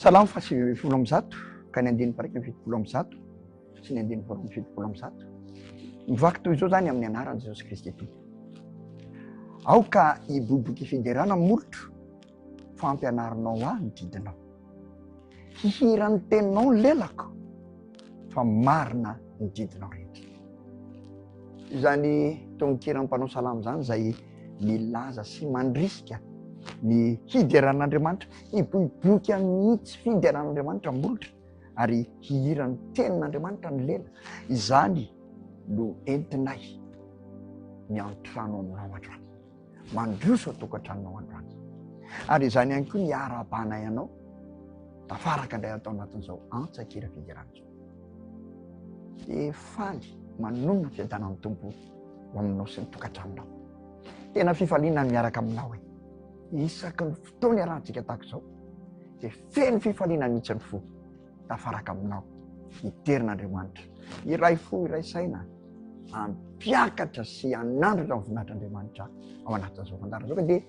Salamo faha 190 ka ny andininy faha 171 sy ny andininy faha 172. Mivaky toy izao izany amin'ny anaran'i Jesosy Kristy Tompo. Aoka hiboiboika fiderana ny molotro fa ampianarinao ahy ny didinao. Hihira ny teninao ny lelako fa marina ny didinao rehetra. Izany tononkiran'ny mpanao salamo izany izay milaza sy mandrisika ny hideran'Andriamanitra, hiboiboika mihitsy fideran'Andriamanitra molotra ary hihira ny tenin'Andriamanitra ny lela. Izany no entinay miantrano aminao androany. Mandroso an-tokantranonao androany. Ary izany ihany koa ny arahabanay anao tafaraka indray atao anatin'izao antsakira fiderana izao. Dia faly manonona fiadanan'ny Tompo ho aminao sy ny tokantranonao. Tena fifaliana ny miaraka aminao e. Isaky ny fotoana iarahantsika tahaka izao dia feno fifaliana mihitsy ny fo tafaraka aminao. Hiterin'Andriamanitra. Iray fo, iray saina. Hampiakatra sy hanandratra ny voninahitr'Andriamanitra ao anatin'izao fandaharana izao ka dia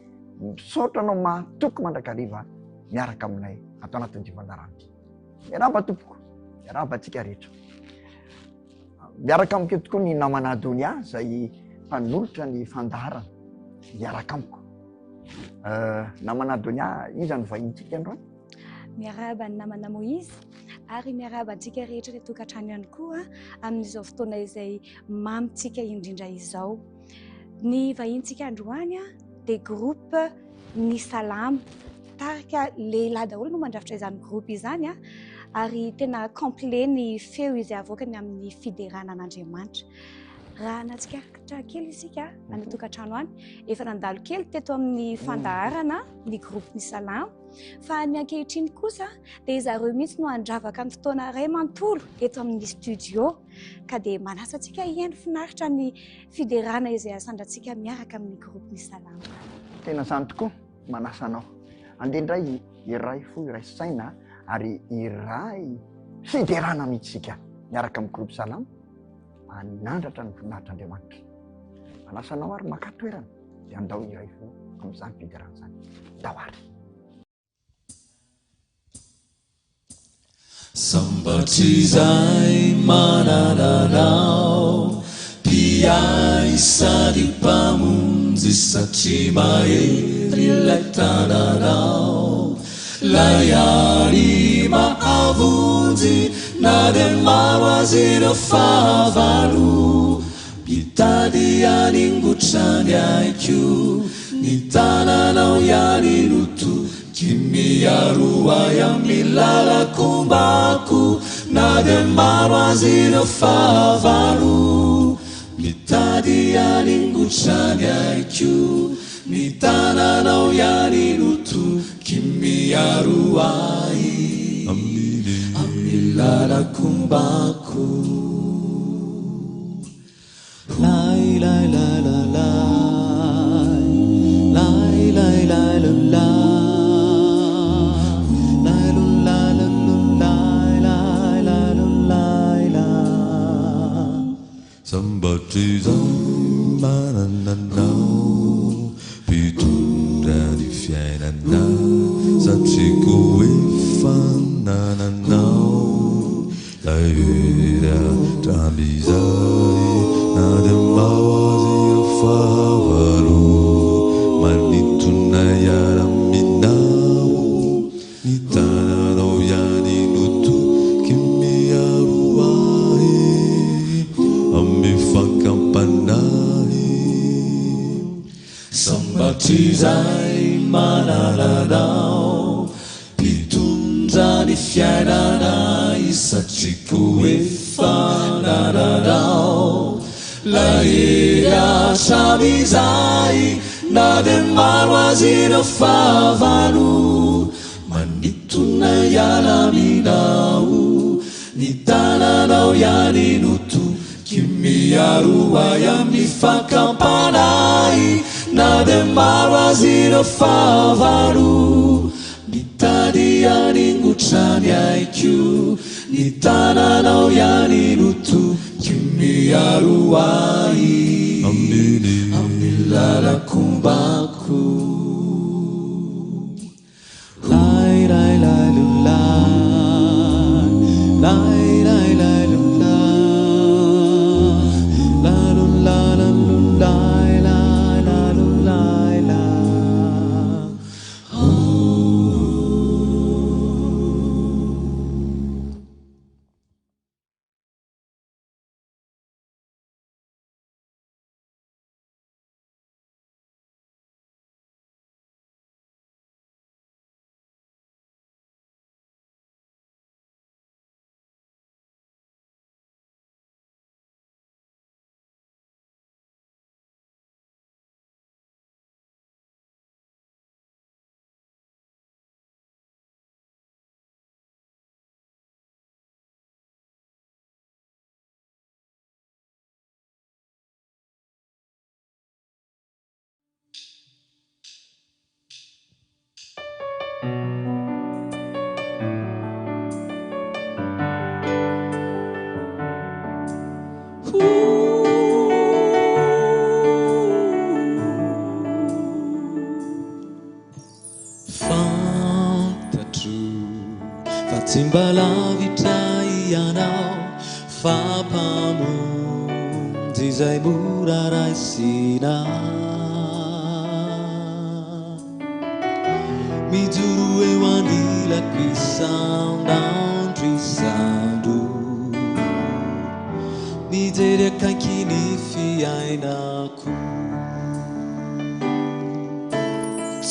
misaotra anao mahatoky mandrakariva miaraka aminay ato anatin'ity fandaharana ity. Miarahaba tompoko, miarahaba antsika rehetra. Miaraka amiko eto koa ny namana Adonia izay mpanolotra ny fandaharana miaraka amiko. Euh, namana Adonia, iza no vahintsika androany? Miarahaba ny namana Moïse ary miarahaba antsika rehetra any an-tokantrano ihany koa amin'izao fotoana izay mamintsika indrindra izao. Ny vahintsika androany dia groupe Ny Salamo. Tarika lehilahy daholo no mandrafitra izany groupe izany ary tena complet ny feo izay avoakany amin'ny fiderana an'Andriamanitra. Raha nahatsikaritra kely isika any an-tokantrano any, efa nandalo kely teto amin'ny fandaharana ny groupe Ny Salamo. Fa ny ankehitriny kosa dia izareo mihitsy no handravaka ny fotoana iray manontolo eto amin'ny studio. Ka dia manasa antsika hihaino finaritra ny fiderana izay asandrantsika miaraka amin'ny groupe Ny Salamo. Tena izany tokoa, manasa anao. Andeha indray hiray fo, hiray saina ary hiray fiderana mihitsy isika miaraka amin'ny groupe Salamo hanandratra ny voninahitr'Andriamanitra. Manasa anao ary maka toerana. Dia andao hiray fo amin'izany fiderana izany. Ndao ary! Sambatra izay manana anao, Mpiahy sady Mpamonjy, satria mahery ilay tananao. Ilay ary mahavonjy, na dia maro aza ireo fahavalo. Mitady haningotra ny aiko, ny tananao ihany no toky miaro ahy amin'ny lalako ombako, na dia maro aza ireo fahavalo. Mitady haningotra ny aiko, ny tananao ihany no toky miaro ahy amin'ny lalako ombako. Sambatra izay manana anao Mpitondra ny fiainana Satriko efa nananao Ilay hery hatramin'izay Na dia maro aza ireo fahavalo Manintona hiara-minao Ny tananao ihany no toky miaro ahy Amin'ny fakam-panahy Sambatra izay manana anao Mpitondra ny fiainanay satriko efa nananao Lay hery hatramin'izay na dia maro aza ireo fahavalo Manintona hiala aminao Ny tananao ihany no toky miaro ahy amin'ny fakam-panahy Na dia maro aza ireo fahavalo Mitady haningotra ny aiko, ny tananao ihany no toky miaro ahy amin'ny lalako ombako. Lay lay lay lu la La lu la la lu lay lay la lu lay la Fantatro fa tsy mba lavitra ianao fa mpamonjy izay mora raisina. Mijoro eo anilako isan'andro isandro mijery akaiky ny fiainako.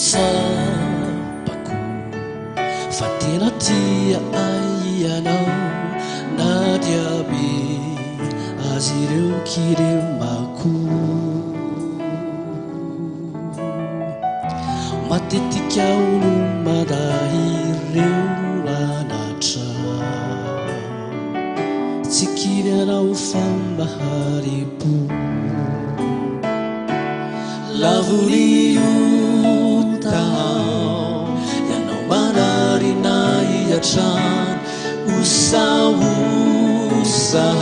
Tsapako fa tena tia ahy ianao na dia be azy ireo kilemako. Matetika aho no manda ireo anatra tsy kivy anao fa mahari-po. Lavon'ny ota aho, ianao manarina ahy hatrany. Osaosa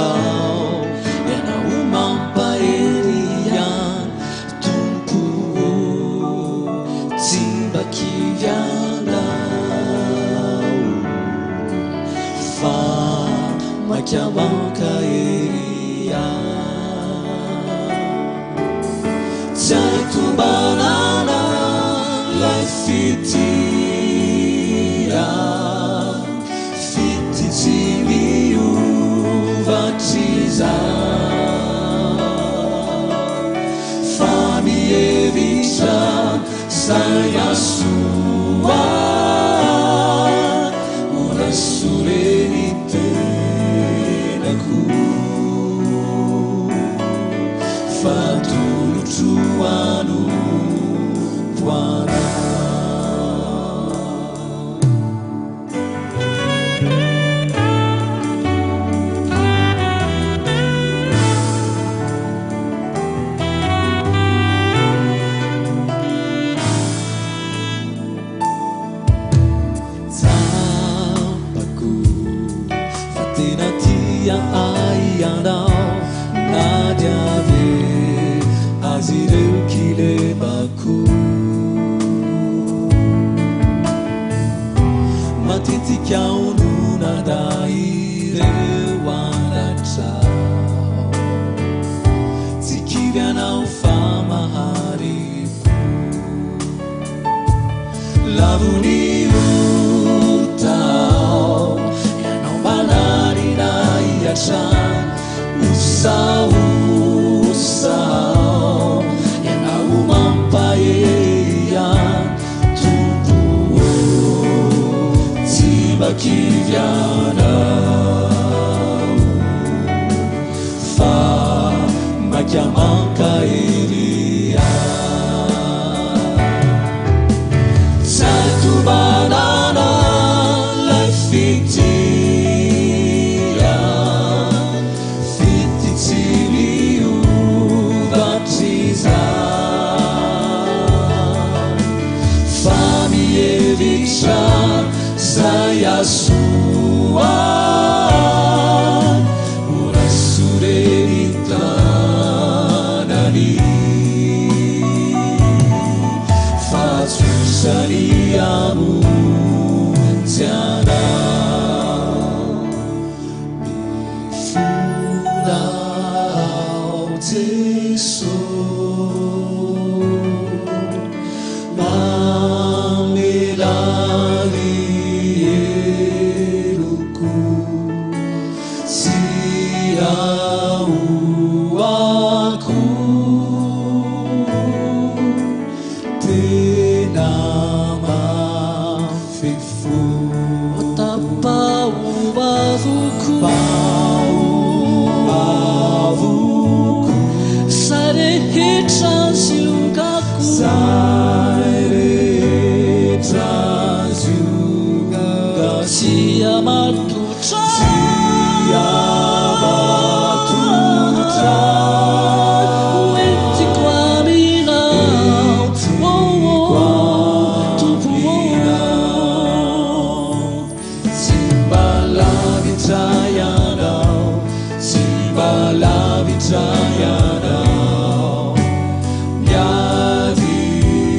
aho, ianao mampahery ihany. Tompo ô, tsy mba kivy anao, fa maika mankahery ahy. Tsy hay tombanana ilay fitia, fitia tsy miova hatrizay, fa mihevitra izay hahasoa mora soreny tenako. Fa atolotro hanompo anao. Tsapako fa tena tia ahy ianao na dia be azy ireo kilemako. Matetika aho no nanda ireo anatrao, tsy kivy anao fa mahari-po. Lavon'ny ota aho, ianao manarina ahy hatrany. Osaosa aho, ianao mampahery ihany. Tompo ô, tsy mba kivy anao, fa maika mankahery ahy. Tsy hay tombanana ilay fitia, fitia tsy Fiahoako tena mafy fo. Tapaho avokoa. Avokoa. Izay rehetra ziogako. Izay rehetra ziogako. Tsy hamatotra. Tsy hamatotra. Hoentiko aminao. Hoentiko Oh, oh, Tompo oh. Tsy mba lavitra ianao, tsy mba lavitra ianao. Miady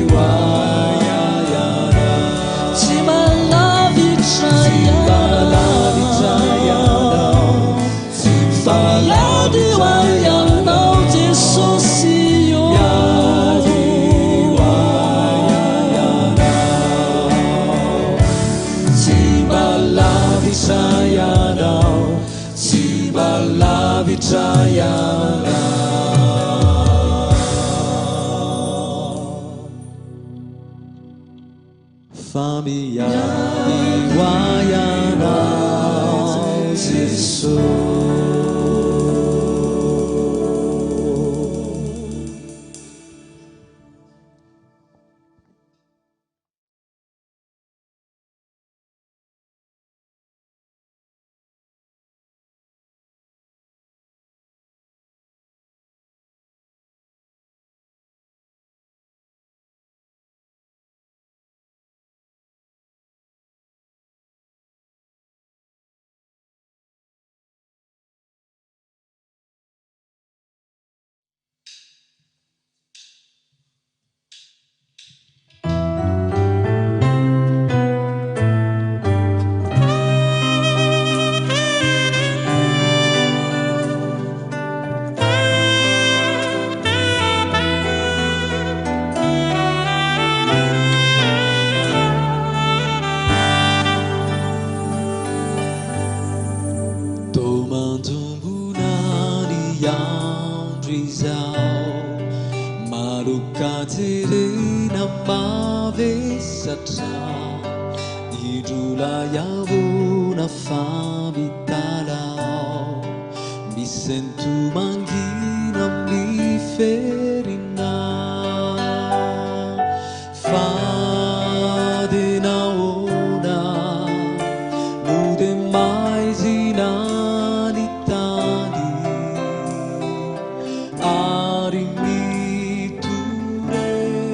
ho ahy ianao. Tsy mba lavitra Tsy mba lavitra ianao, tsy mba Miady ho lavitra ahy ianao, Jesosy ô. Miady ho ahy ianao. Tsy mba lavitra ianao, tsy mba lavitra ianao. Fa miady ho ahy ianao, Jesosy. Tô manjombona ny andro izao Maloka-jerena mavesatra Indrolay ahoana fa mitalao Misento mangina miferina Fa de nahoana no de maizina ny tany ary mitoreo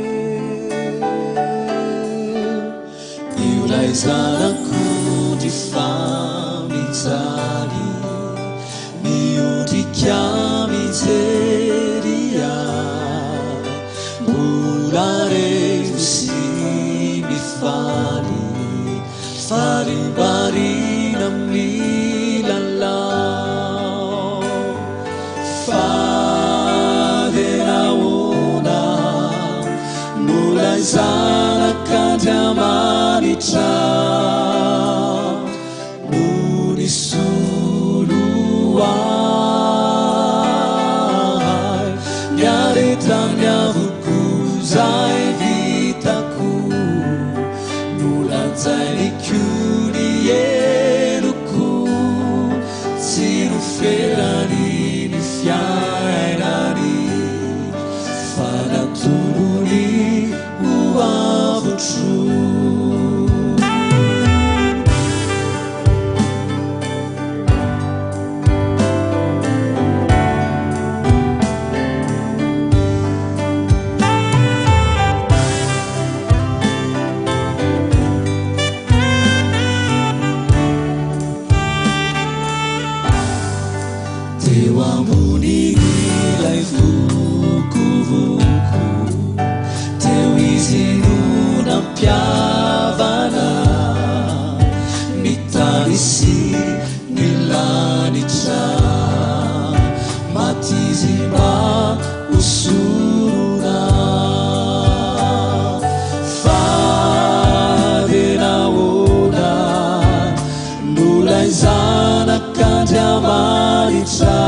io lay zanak'ondry fa mijaly miondrika mijery ahy mbola revo sy mifaly farimbarina milalao fa de nahoana no lay zanak'Andriamanitra no nisolo ahy niaretany avokoa zay vitako nolanjainy koa ny heloko tsy nofelany ny fiainany fa natolony ho avotro. Teo ambony ilay vokovoko, teo izy no nampiavana ny tany sy ny lanitra. Maty izy mba ho sorona. Fa de nahoana no lay zanak'Andriamanitra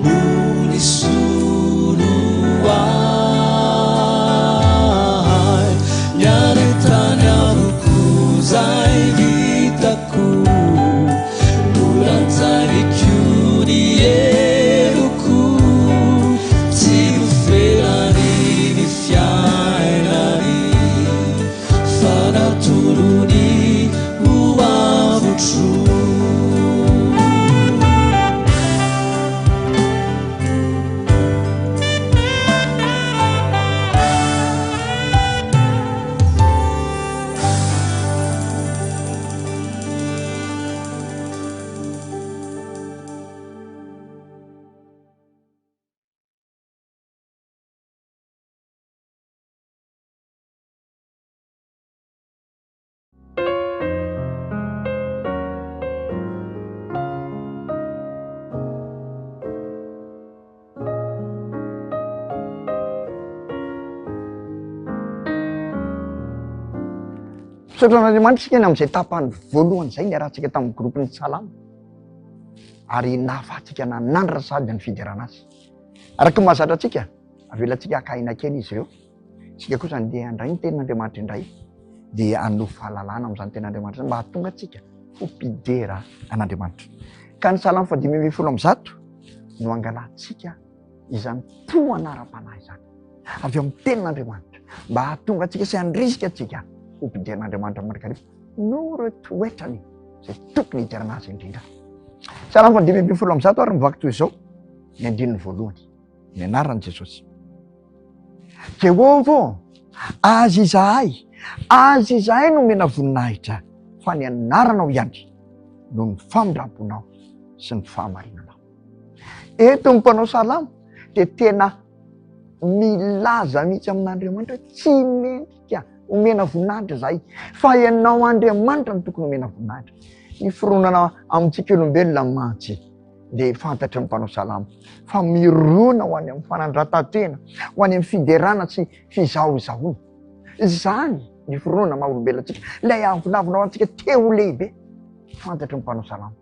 No nisolo ahy. Niaretany avokoa izay vitako, nolanjaiko ny heloko, tsy noferany ny fiainany, fa natolony ho avotro. Misaotra an'Andriamanitra isika ny amin'izay tapany voalohany izay niarahantsika tamin'ny groupe-n'ny Salamo ary nahafahantsika nanandrana sahady ny fiderana azy. Araka ny mahazatra antsika, avelantsika haka aina kely izy ireo. Isika kosa andeha handray ny tenin'Andriamanitra indray dia hanovo fahalalana amin'izany tenin'Andriamanitra izany mba hahatonga antsika ho mpidera an'Andriamanitra. Ka ny Salamo fahadimy ambin'ny folo amby zato no angalantsika izany tohana ara-panahy izany avy amin'ny tenin'Andriamanitra mba hahatonga antsika sy handrisika antsika ho mpideran'Andriamanitra mandrakariva noho ireo toetrany izay tokony hiderana azy indrindra. Salamo fahadimy ambin'ny folo amby zato ary mivaky toy izao ny andininy voalohany. Ny anaran'i Jesosy. Jehovah ô, azy izahay, azy izahay no omena voninahitra, fa ny anaranao ihany noho ny famindram-ponao sy ny fahamarinanao. Eto ny mpanao salamo dia tena milaza mihitsy amin'Andriamanitra hoe tsy mendrika omena voninahitra izahay, fa ianao Andriamanitra no tokony omena voninahitra. Ny fironana amintsika olombelona mantsy dia fantatry ny mpanao salamo fa mirona ho any amin'ny fanandratan-tena, ho any amin'ny fiderana sy fizahozahoana. Izany ny fironana maha olombelona antsika, ilay avonavona ho antsika te ho lehibe, fantatry ny mpanao salamo.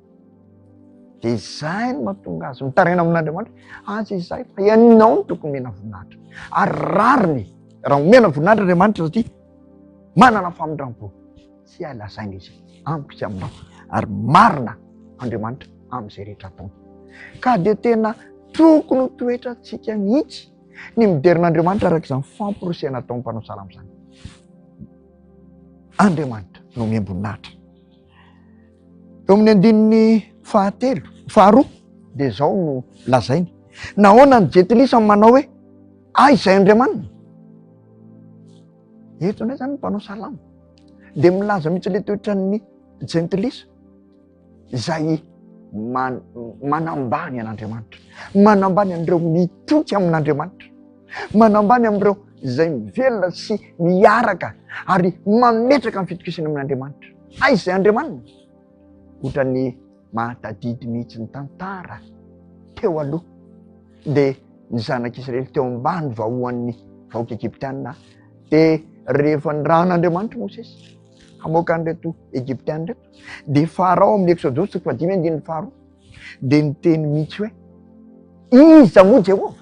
Dia izay no mahatonga azy mitaraina amin'Andriamanitra, azy izay fa ianao no tokony omena voninahitra. Ary rariny raha omena voninahitra Andriamanitra satria manana famindram-po. Tsy hay lazaina izy amiko sy aminao ary marina Andriamanitra amin'izay rehetra ataony. Ka dia tena tokony ho toetrantsika mihitsy ny miderina Andriamanitra araka izany famporisihana ataon'ny mpanao salamo izany. Andriamanitra no omem-boninahitra. Eo amin'ny andininy fahatelo, faharoa dia izao no lazainy. Nahoana ny jentilisa manao hoe aiza izay Andriamaniny? Eto indray zany ny mpanao salamo dia milaza mihitsy ilay toetran'ny jentilisa izay man, manambany an'Andriamanitra, manambany an'ireo mitoky amin'Andriamanitra, manambany amin'ireo izay mivelona sy miaraka ary mametraka ny fitokisany amin'Andriamanitra. Aiza izay Andriamaniny? Ohatran'ny mahatadidy mihitsy ny tantara teo aloha dia ny zanak'Israely teo ambany vahoan'ny vahoaka Egyptiana dia rehefa nirahan'Andriamanitra Mosesy hamoaka an'ireto Egyptiana ireto dia Farao amin'ny Eksodosy toko fahadimy andininy faharoa dia niteny mihitsy hoe iza moa Jehovah?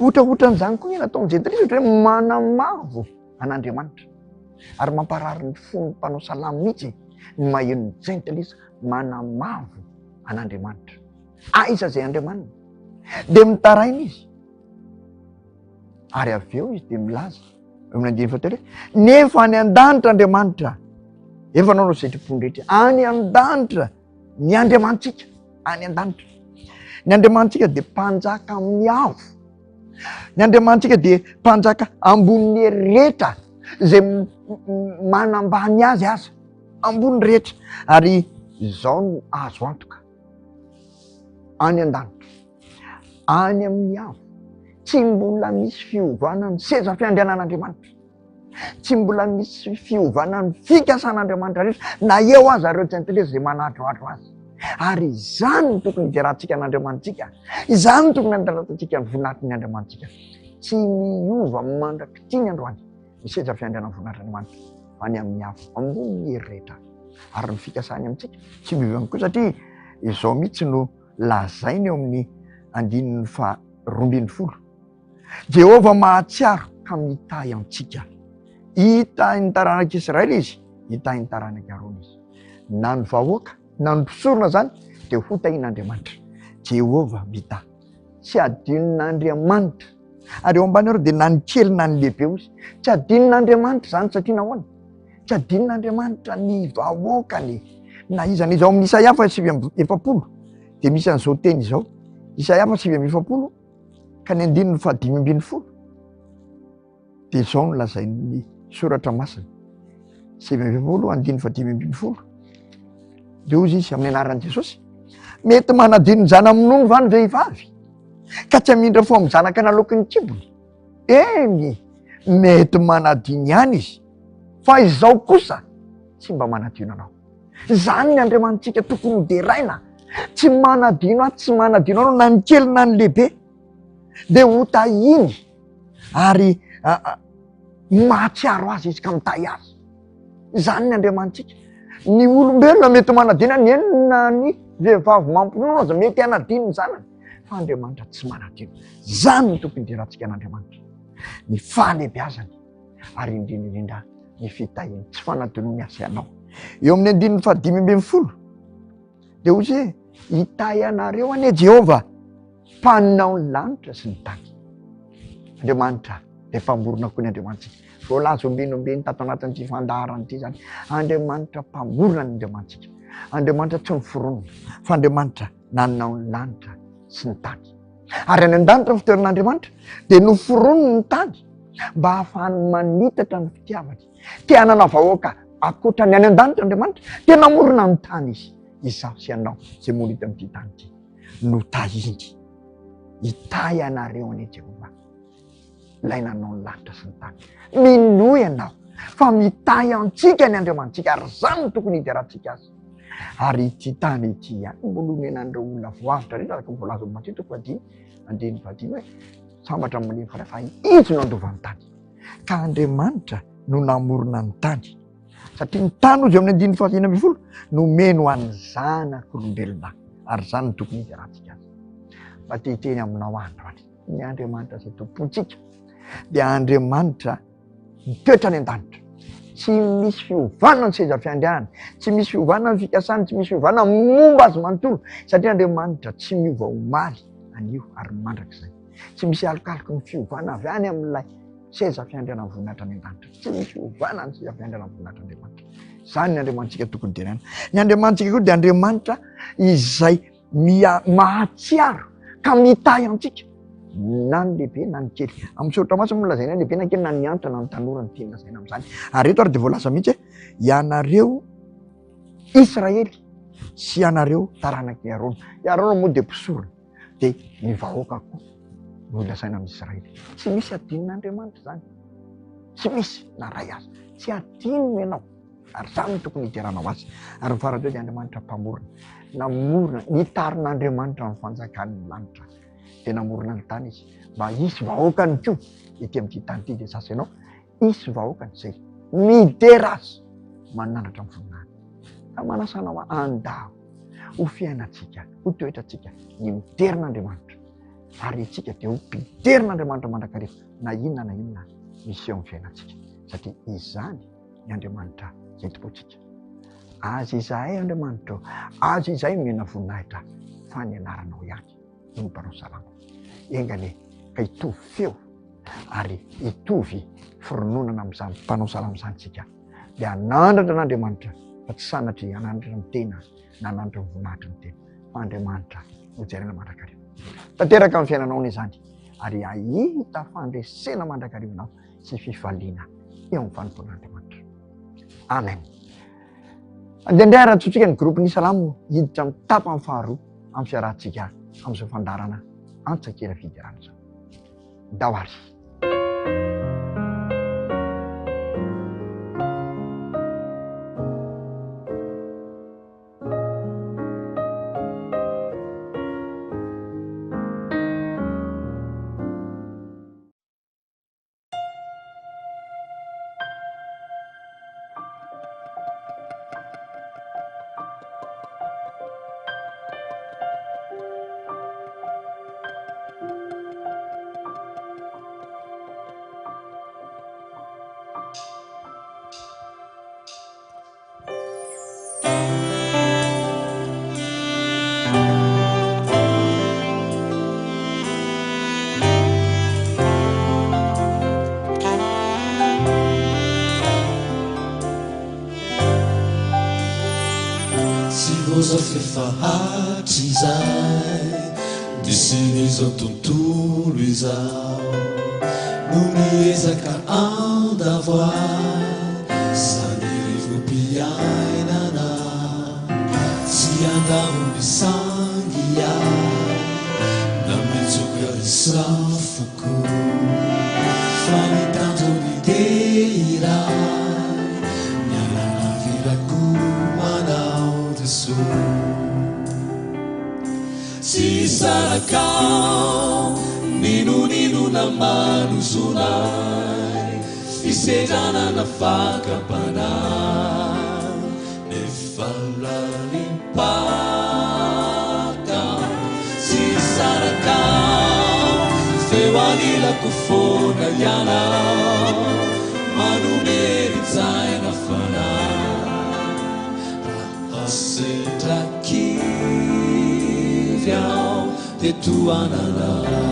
Ohatraohatran'izany koa ny nataon'i Jentilisa ohatra hoe manamavo an'Andriamanitra ary mamparary ny fon'ny mpanao salamo mihitsy ny maheno ny Jentilisa manamavo an'Andriamanitra. Aiza izay Andriamaniny? Dia mitaraina izy. Ary avy eo izy dia milaza eo amin'ny andininy fahatelo hoe nefa any an-danitra Andriamanitra efa nanao izay sitrapony rehetra any an-danitra ny Andriamanitsika any an-danitra. Ny Andriamanitsika dia mpanjaka amin'ny avo. Ny Andriamanitsika dia mpanjaka ambonin'ny rehetra izay manambany azy aza ambony rehetra ary izao no azo antoka any an-danitra any amin'ny avo tsy mbola misy fiovana ny seza fiandrianan'Andriamanitra Tsy mbola misy fiovana ny fikasan'Andriamanitra rehetra, na eo aza ireo jentilisa izay manadroadro azy. Ary izany no tokony hiderantsika an'Andriamanitsika, izany no tokony handraratantsika ny voninahitry ny Andriamanitsika. Tsy miova mandrak'ity ny androany ny seza fiandrianan'ny voninahitr'Andriamanitra fa ny amin'ny avo ambonin'ny hery rehetra. Ary ny fikasany amintsika tsy miova ihany koa satria Izao mihitsy no lazainy eo amin'ny andininy faha 12. Jehovah mahatsiaro ka mitahy antsika. Hitahy ny taranak'Israely izy, hitahy ny taranak'i Arona izy. Na ny vahoaka, na ny mpisorona izany dia hotahin'Andriamanitra. Jehovah mitahy. Tsy adinon'Andriamanitra. Ary eo ambany eo dia na ny kely na ny lehibe hozy. Tsy adinon'Andriamanitra izany satria nahoana? Tsy adinon'Andriamanitra ny vahoakany. Na iza na iza ao amin'ny Isaia faha 49 dia misy an'izao teny izao. Isaia faha 49 ka ny andininy faha 15 dia izao no lazain'ny soratra masina. 49 andininy faha 15 dia hozy izy amin'ny anaran'i Jesosy. Mety manadino ny zana-minono va ny vehivavy ka tsy hamindra fo amin'ny zanaka naloaky ny kibony? Eny, mety manadino ihany izy, fa izao kosa tsy mba manadino anao. Izany ny Andriamanitsika tokony ho deraina. Tsy manadino ahy, tsy manadino anao, na ny kely na ny lehibe. Dia ho tahiny ary mahatsiaro azy izy ka mitahy azy. Izany ny Andriamanitsika. Ny olombelona mety manadino ny enina ny vehivavy mampinono aza mety hanadino ny zanany. Fa Andriamanitra tsy manadino. Izany no tokony hiderantsika an'Andriamanitra. Ny fahalehibiazany ary indrindra indrindra ny fitahiany tsy fanadinoany azy ianao. Eo amin'ny andininy fahadimy ambin'ny folo dia hoy izy hoe hitahy anareo anie Jehovah mpanao ny lanitra sy ny tany. Andriamanitra dia mpamorona koa ny Andriamanitsika. Voalaza ombeny ombeny tato anatin'ity fandaharana ity izany. Andriamanitra mpamorona ny Andriamanitsika. Andriamanitra tsy miforonina fa Andriamanitra nanao ny lanitra sy ny tany. Ary any an-danitra ny fitoeran'Andriamanitra dia noforoniny ny tany mba hahafahany manitatra ny fitiavany. Te hanana vahoaka ankoatra ny any an-danitra Andriamanitra dia namorona ny tany izy. Izaho sy ianao izay monina eto amin'ity tany ity no tahiny. Hitahy anareo anie Jehovah. Ilay nanao ny lanitra sy ny tany. Minoa ianao fa mitahy antsika ny Andriamanitsika ary izany no tokony hiderantsika azy. Ary ity tany ity ihany no mbola onenan'ireo olona voavotra rehetra araka ny voalaza ao Matio toko fahadimy andininy fahadimy hoe sambatra ny malemy fanahy fa izy no handova ny tany. Ka Andriamanitra no namorona ny tany. Satria ny tany hozy amin'ny andininy faha 16 nomeny ho an'ny zanak'olombelona ary izany no tokony hiderantsika azy. Mba te hiteny aminao aho androany. Ny Andriamanitra izay tompontsika dia Andriamanitra mitoetra any an-danitra. Tsy misy fiovana ny seza fiandrianany, tsy misy fiovana ny fikasany, tsy misy fiovana momba azy manontolo, satria Andriamanitra tsy miova omaly, anio ary mandrakizay. Tsy misy alokaloky ny fiovana avy any amin'ilay seza fiandrianan'ny voninahitra any an-danitra. Tsy misy fiovana ny seza fiandrianan'ny voninahitra Andriamanitra. Izany ny Andriamanitsika tokony deraina. Ny Andriamanitsika koa dia Andriamanitra izay Miha mahatsiaro ka mitahy antsika na ny lehibe na ny kely. Amin'ny soratra masina moa lazaina lehibe na kely na ny antitra na ny tanora ny tiany lazaina amin'izany. Ary eto ary dia voalaza mihitsy hoe ianareo Israely sy ianareo taranak'i Arona. I Arona moa dia mpisorona dia ny vahoaka koa no lazaina amin'ny Israely. Tsy misy adinon'Andriamanitra izany. Tsy misy na ray aza. Tsy adinony ianao. Ary izany no tokony hideranao azy. Ary ny farany teo dia Andriamanitra mpamorona. Namorona, nitarin'Andriamanitra ny fanjakan'ny lanitra. Dia namorona ny tany izy. Mba hisy vahoakany koa ety amin'ity tany ity dia sasa ianao. Hisy vahoakany izay midera azy, manandratra ny voninahiny. Ka manasa anao andao ho fiainantsika, ho toetrantsika ny midera an'Andriamanitra. Ary isika dia ho mpidera an'Andriamanitra mandrakariva na inona na inona misy eo amin'ny fiainantsika. Satria izany ny Andriamanitra izay tompontsika. Azy izahay Andriamanitra ô, azy izahay nomena voninahitra fa ny anaranao ihany no mpanao salamo. Enga anie ka hitovy feo ary hitovy firononana amin'izany mpanao salamo izany isika. Dia hanandratra an'Andriamanitra fa tsy sanatria hanandratra ny tena na hanandratra ny voninahitry ny tena fa Andriamanitra no jerena mandrakariva. Tanteraka amin'ny fiainanao anie izany ary hahita fandresena mandrakariva ianao. sy fifaliana eo amin'ny fanompoan'Andriamanitra. Amen. Andeha indray ara-tsotsika ny groupe ny Salamo hiditra amin'ny tapany faharoa amin'ny fiarahantsika amin'izao fandaharana Antsakira Fiderana izao. Ndao ary. Efa hatrizay nisian'izao tontolo izao no niezaka handavo ahy sady rivo-piainana tsy handavo ny sangy ahy na mitsoka ny safoko fa ny tanjony dia iray ny hanalavirako anao Jesoa. Tsy hisaraka aho n'inon'inona manozona ahy fisedrana na fakam-panahy nefa lalim-paka tsy hisaraka aho f'eo anilako foana ianao manome herin-tsaina fanahy raha sendra kivy aho dia tohananao.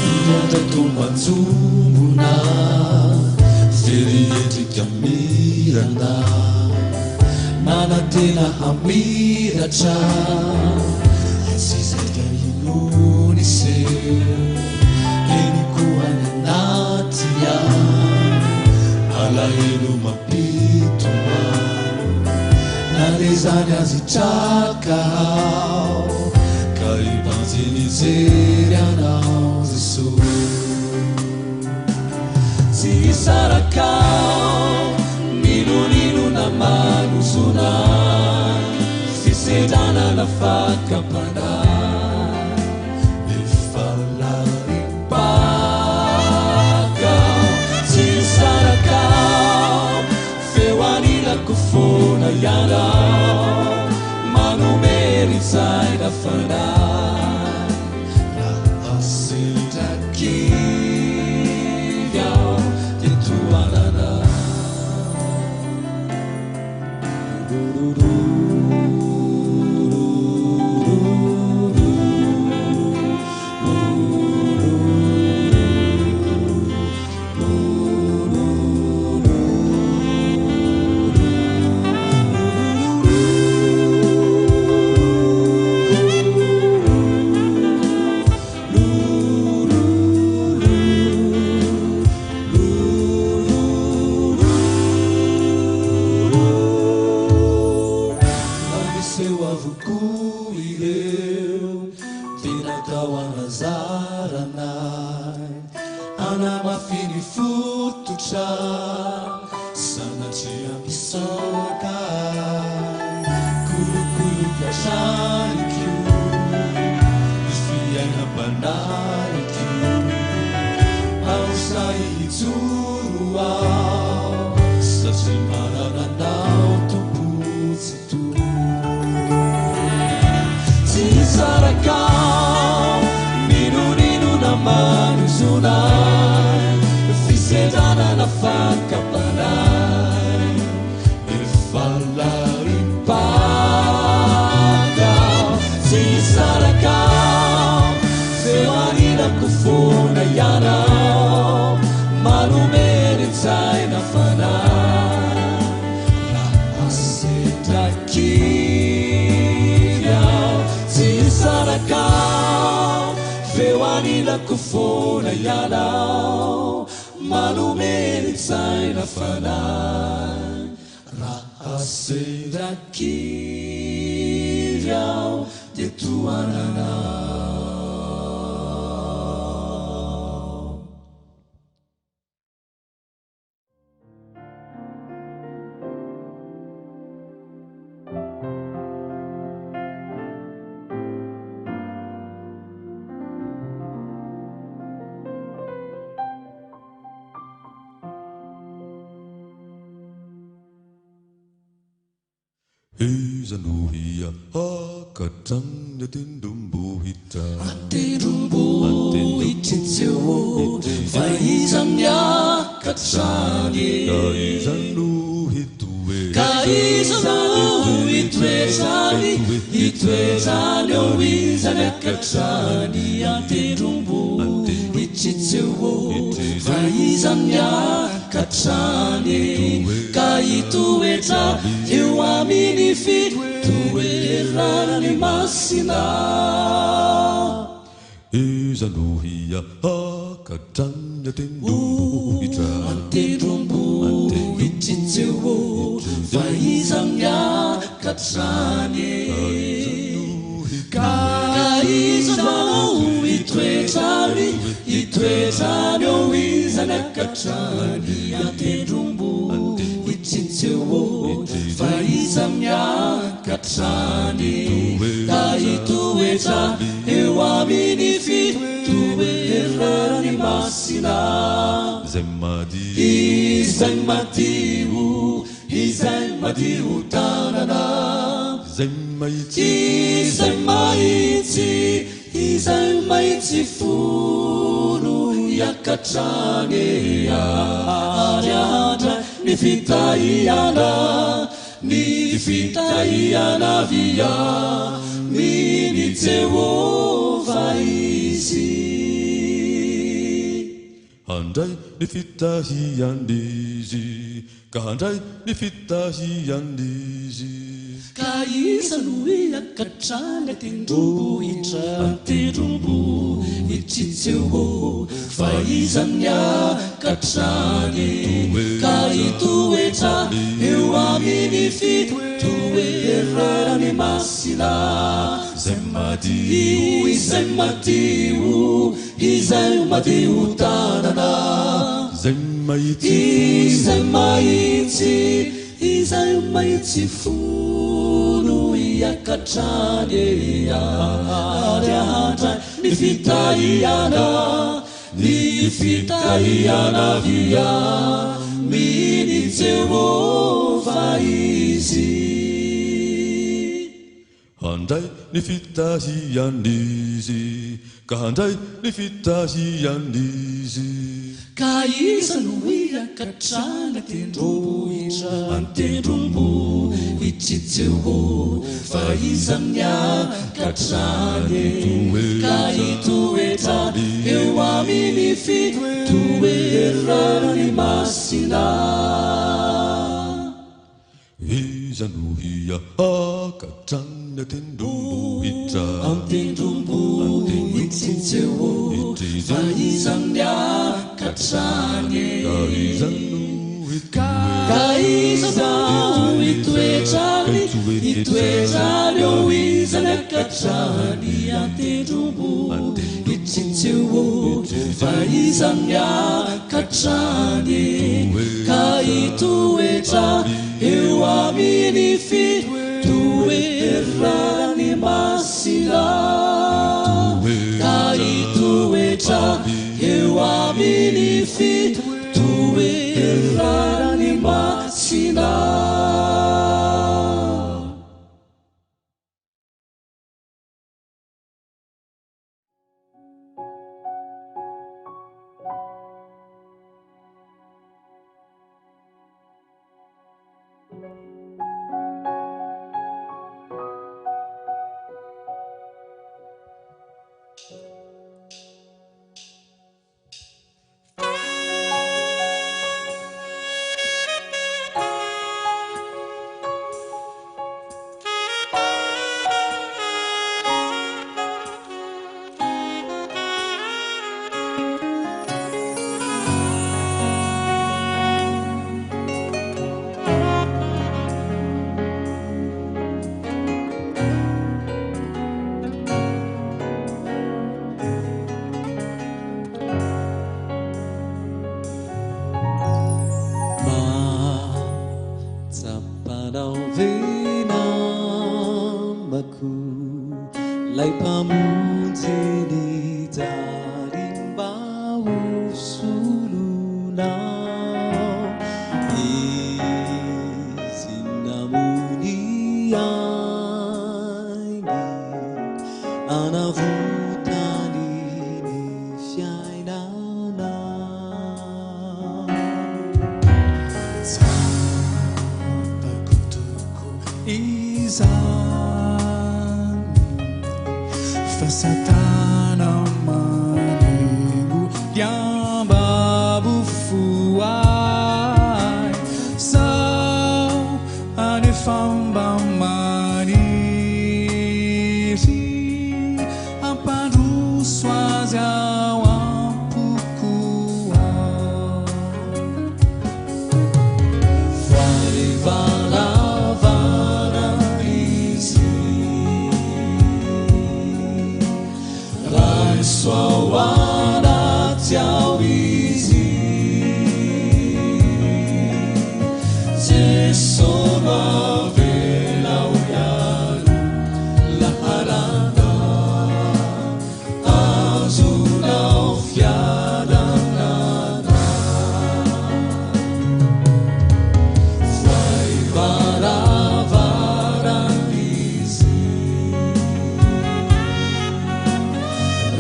Indraindray toa manjombona, very endrika mirana, manantena hamiratra, tsy zaika inona iseho, eny koa any anaty any, alahelo mampitomany, na dia izany aza hitraka aho, ka hibanjina hijery anao Jesoa. Tsy hisaraka aho, n'inon'inona manozona ahy, fisedrana na fakam-panahy, efa lalim-paka aho. Tsy hisaraka aho, f'eo anilako foana ianao, manome herin-tsaina fanahy. Raha sendra kivy aho dia tohanana. Miseho avokoa ireo dia natao hanazarana ahy, hanamafy ny fototra, sanatria misaoka ahy, kolokoloiko hatrany koa ny fiainam-panahiko, aho sahy hijoro aho satria manana anao Tompo Tsitoha. Tsy hisaraka aho, n'inon'inona manozona ahy, fisedrana na fakam-panahy, efa lalim-paka aho. Tsy hisaraka aho, f'eo anilako foana ianao, manome herin-tsaina fanahy. Raha sendra kivy aho, tsy hisaraka aho, f'eo anilako foana ianao, manome herin-tsaina fanahy. Raha sendra kivy aho, dia tohananao. Iza no hiakatra any an-tendrombohitra? An-tendrombohitr'i Jehovah, fa iza miakatra any? Ka iza no hitoetra? Ka iza no hitoetra? hitoetrany, hitoetrany eo izy miakatrany an-tendrombohitry Jehovah. Fa iza miakatrany ka hitoetra eo amin'ny fitoerany masina. Iza no hiakatra any an-tendrombohitra? An-tendrombohitr'i Jehovah, fa iza miakatra any? Ka iza no hitoetra any? Hitoetra any eo iza miakatra any an-tendrombohitr'i Jehovah, fa iza miakatra any? Ka hitoetra eo amin'ny fitoerany masina. Izay madio. Izay madio, izay madio tanana. Izay mahitsy. Izay mahitsy, izay mahitsy fo no hiakatra any ary handray ny fitahiana. Ny fitahiana avy amin'i Jehovah izy. Handray ny fitahiany izy, ka handray ny fitahiany izy. Ka iza no hiakatra any an-tendrombohitra, an-tendrombohitr'i Jehovah? Fa iza miakatra any ka hitoetra eo amin'ny fitoerany masina? Izay madio, izay madio, izay madio tanana. Izay mahitsy, izay mahitsy, izay mahitsy fo no hiakatra any ary handray ny fitahiana, ny fitahiana avy amin'i Jehovah izy. Handray ny fitahiany izy, ka handray ny fitahiany izy. Ka iza no hiakatra any an-tendrombohitra, an-tendrombohitr'i Jehovah? Fa iza miakatra any ka hitoetra eo amin'ny fitoerany masina? Iza no hiakatra any an-tendrombohitra? An-tendrombohitr'i Jehovah. Fa iza miakatra any? Ka iza no Ka iza no hitoetra any? Hitoetra any eo iza miakatra any an-tendrombohitr'i Jehovah? Fa iza miakatra any ka hitoetra eo amin'ny fitoerany masina? Ka hitoetra eo amin'ny fitoerany masina. Mahatsapanao ve namako lay Mpamonjy nijaly mba ho solonao? Izy namoy ny ainy hanavotany ny fiainanao. Tsapako tokoa izany. Fa satana manengo Diambabo fo ahy Sao anefa mba maniry Hampandroso azy ao am-poko ao Voay varavarana izy Raiso ao anaty ao izy Jeso no avelao hiaro laharana Azonao fiadanana Voay varavarana izy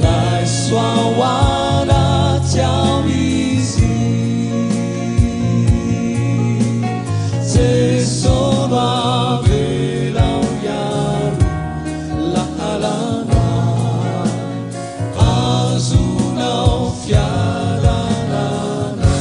Raiso ao anaty ao izy Jeso no avelao hiaro laharana Azonao fiadanana.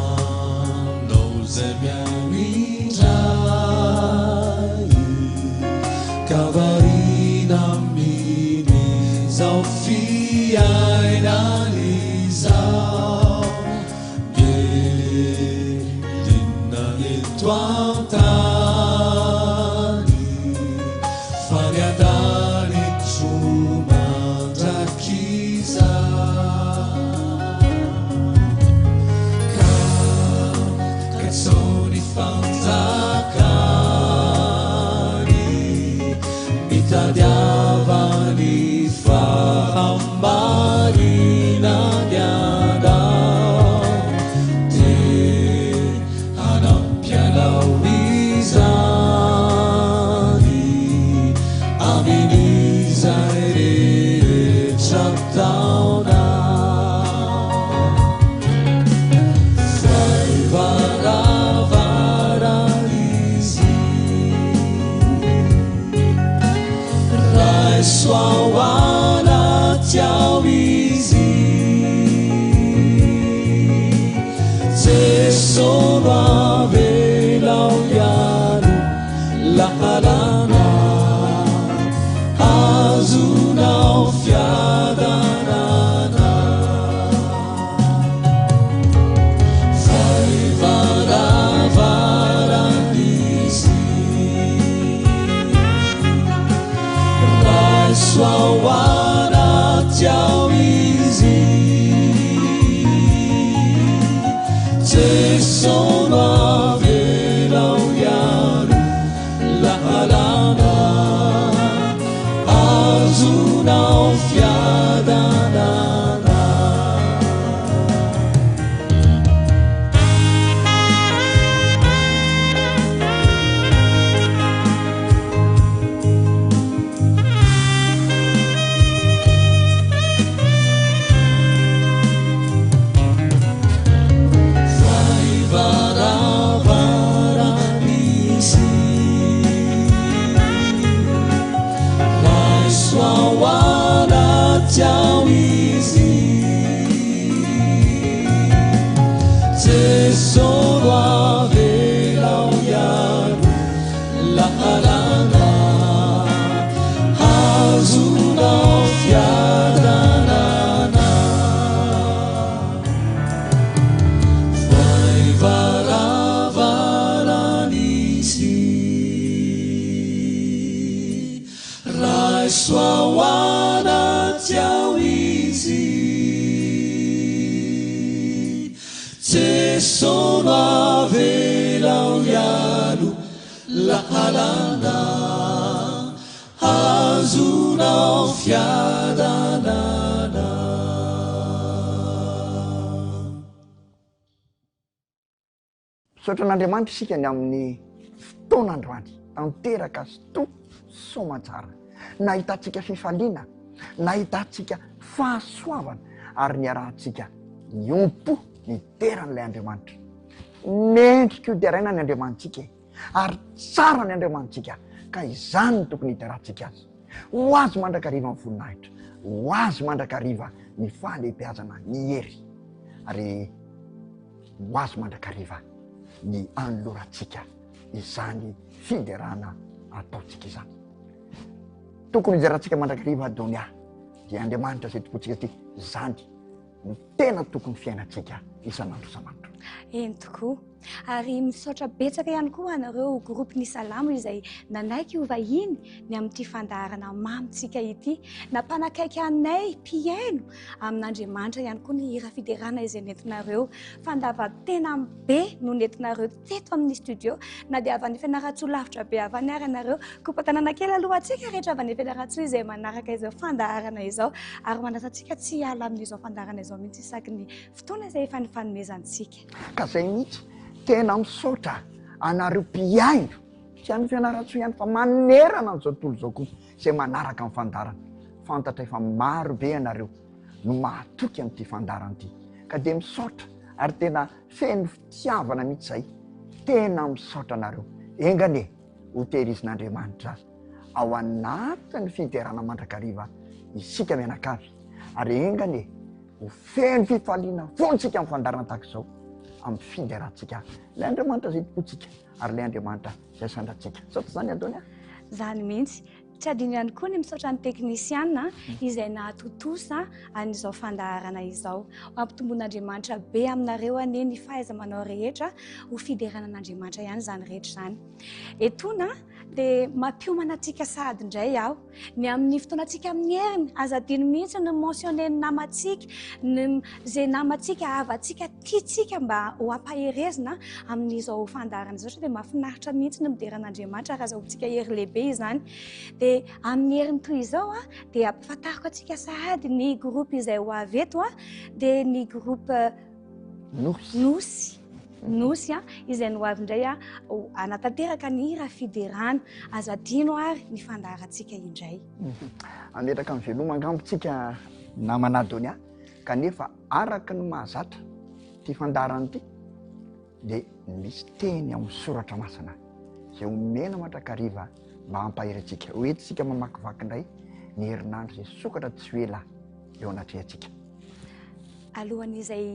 Anao izay mianindray ka variana amin'izao fiainana izao Mielina eto an-tany fa ny an-danitro mandrakizay Ka katsao ny fanjakany mitadiavany fahamarinany anao dia hanampy anao izany amin'izay rehetra ataonao Voay varavarana izy Raiso ao anaty ao izy Jeso no avelao hiaro laharana Azonao fiadanana Voay varavarana izy Raiso ao anaty ao izy Jeso no avelao hiaro laharana Azonao fiadanana. Voay varavarana izy Raiso ao anaty ao izy Jeso no avelao hiaro laharana Azonao fiadanana Voay varavarana izy Raiso ao anaty ao izy Jeso no avelao hiaro Lalana hahazoanao fiadanana. Misaotra an'Andriamanitra isika ny amin'ny fotoana androany, tanteraka sy to soamantsara. Nahitantsika fifaliana, nahitantsika fahasoavana ary niarahantsika niompo nidera an'ilay Andriamanitra. Mendrika ho deraina ny Andriamanitsika e, ary tsara ny Andriamanitsika ka izany no tokony hiderantsika azy. Ho azy mandrakariva ny voninahitra, ho azy mandrakariva ny fahalehibeazana, ny hery. Ary Ho azy mandrakariva ny anolorantsika izany fiderana ataontsika izany. Tokony hiderantsika mandrakariva Adonia, dia Andriamanitra izay tompontsika ity, izany no tena tokony fiainantsika isan'andro isan'andro. Eny tokoa. Ary misaotra betsaka ihany koa anareo groupe ny Salamo izay nanaiky ho vahiny ny amin'ity fandaharana mamintsika ity. Nampanakaiky anay mpihaino Amin'Andriamanitra ihany koa ny hira fiderana izay nentinareo. Fandavan-tena be no nentinareo teto amin'ny studio, na dia avy any Fianarantsoa lavitra be avy any ary ianareo. Kopa-tanana kely aloha antsika rehetra avy any Fianarantsoa izay manaraka izao fandaharana izao ary manasa antsika tsy hiala amin'izao fandaharana izao mihitsy isaky ny fotoana izay efa nifanomezantsika. Ka izay mihitsy, tena misaotra anareo mpihaino, tsy any Fianarantsoa ihany fa manerana an'izao tontolo izao koa izay manaraka ny fandaharana. Fantatray fa maro be ianareo no mahatoky amin'ity fandaharana ity ka dia misaotra ary tena feno fitiavana mihitsy izay. Tena misaotra anareo. Enga anie ho tehirizin'Andriamanitra ao anatin'ny fiderana mandrakariva isika mianakavy ary enga anie ho feno fifaliana foana isika amin'ny fandaharana tahaka izao amin'ny fiderantsika ilay Andriamanitra izay tompontsika ary ilay Andriamanitra izay sandrantsika. Sao tsy izany Adonia? Izany mihitsy. Tsy adino ihany koa ny misaotra ny teknisiana izay nahatontosa an'izao fandaharana izao. Ho ampitomboin'Andriamanitra be aminareo anie ny fahaiza-manao rehetra ho fiderana an'Andriamanitra ihany izany rehetra izany. Etoana dia mampiomana antsika sahady indray aho. Ny amin'ny fotoanantsika amin'ny heriny, aza adino mihitsy ny mentionner ny namantsika, ny izay namantsika, havantsika, tiantsika mba ho ampaherezina amin'izao fandaharana izao satria dia mahafinaritra mihitsy ny midera an'Andriamanitra ary azahoantsika hery lehibe izany. Dia amin'ny heriny toy izao dia ampahafantariko antsika sahady ny groupe izay ho avy eto dia ny groupe Nosy. Nosy. Nosy izay no avy indray hanatanteraka ny hira fiderana. Aza adino ary ny fandaharantsika indray. Hametraka ny veloma angamba tsika namana Adonia kanefa Araka ny mahazatra ity fandaharana ity dia misy teny ao amin'ny soratra masina izay omena mandrakariva mba hampahery antsika. Ho entintsika mamakivaky indray ny herinandro izay sokatra tsy ho ela eo anatrehantsika. Alohan'izay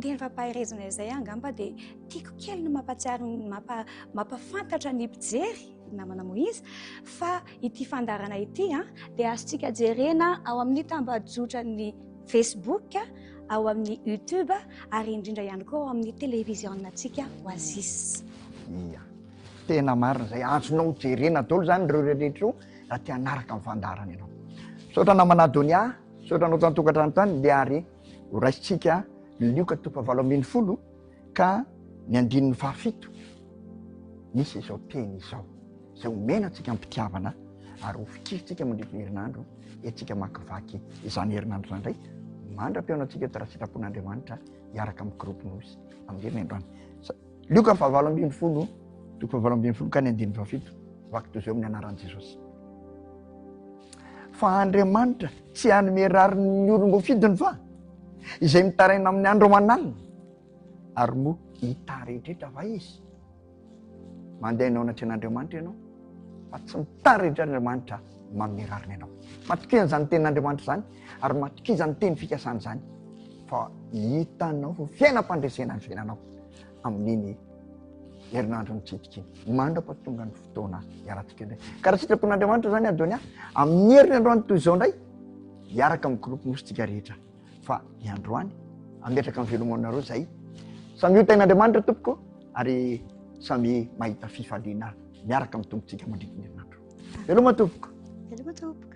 teny fampaherezana izay angamba dia tiako kely ny mampatsiaro ny mampa, mampafantatra ny mpijery namana Moïse fa ity fandaharana ity dia azontsika jerena ao amin'ny tambajotran'ny Facebook, ao amin'ny YouTube ary indrindra ihany koa ao amin'ny televiziona-ntsika Oasis. Ia, tena marina izay. Azonao jerena daholo izany ireo rehetra ireo raha te hanaraka ny fandaharana ianao. Misaotra namana Adonia, misaotra anao tany tokantrano tany, dia ary ho raisintsika ny Lioka toko fahavalo ambin'ny folo ka ny andininy fahafito misy izao teny izao. Izay omena antsika am-pitiavana ary ho fikirintsika mandritra ny herinandro, entsika mamakivaky izany herinandro izany indray, mandra-pihaona antsika eto raha sitrapon'Andriamanitra hiaraka amin'ny groupe Nosy amin'ny herinandro any. Lioka fahavalo ambin'ny folo, toko fahavalo ambin'ny folo ka ny andininy fahafito, vaky toy izao amin'ny anaran'i Jesosy. Fa Andriamanitra tsy hanome rariny ny olom-boafidiny fa izay mitaraina amin'ny andro aman'alina, ary moa hitaredretra va izy? Mandeha eo anatrehan'Andriamanitra ianao fa tsy mitarihitra Andriamanitra manome rariny anao. Matokia an'izany tenin'Andriamanitra izany ary matokia izany teny fikasana izany fa hitanao fa fiainam-pandresena ny fiainanao amin'iny herinandro mitsidika iny mandra-pahatonga ny fotoana hiarantsika indray. Ka raha sitrapon'Andriamanitra izany Adonia, amin'ny heriny androany toy izao indray hiaraka amin'ny groupe nosy tsika rehetra. fa ny androany hametraka ny velomanareo zay samy ho tain'Andriamanitra tompoko ary samy mahita fifaliana miaraka amin'ny tompontsika mandritra ny herinandro. Veloma tompoko. Veloma tompoko.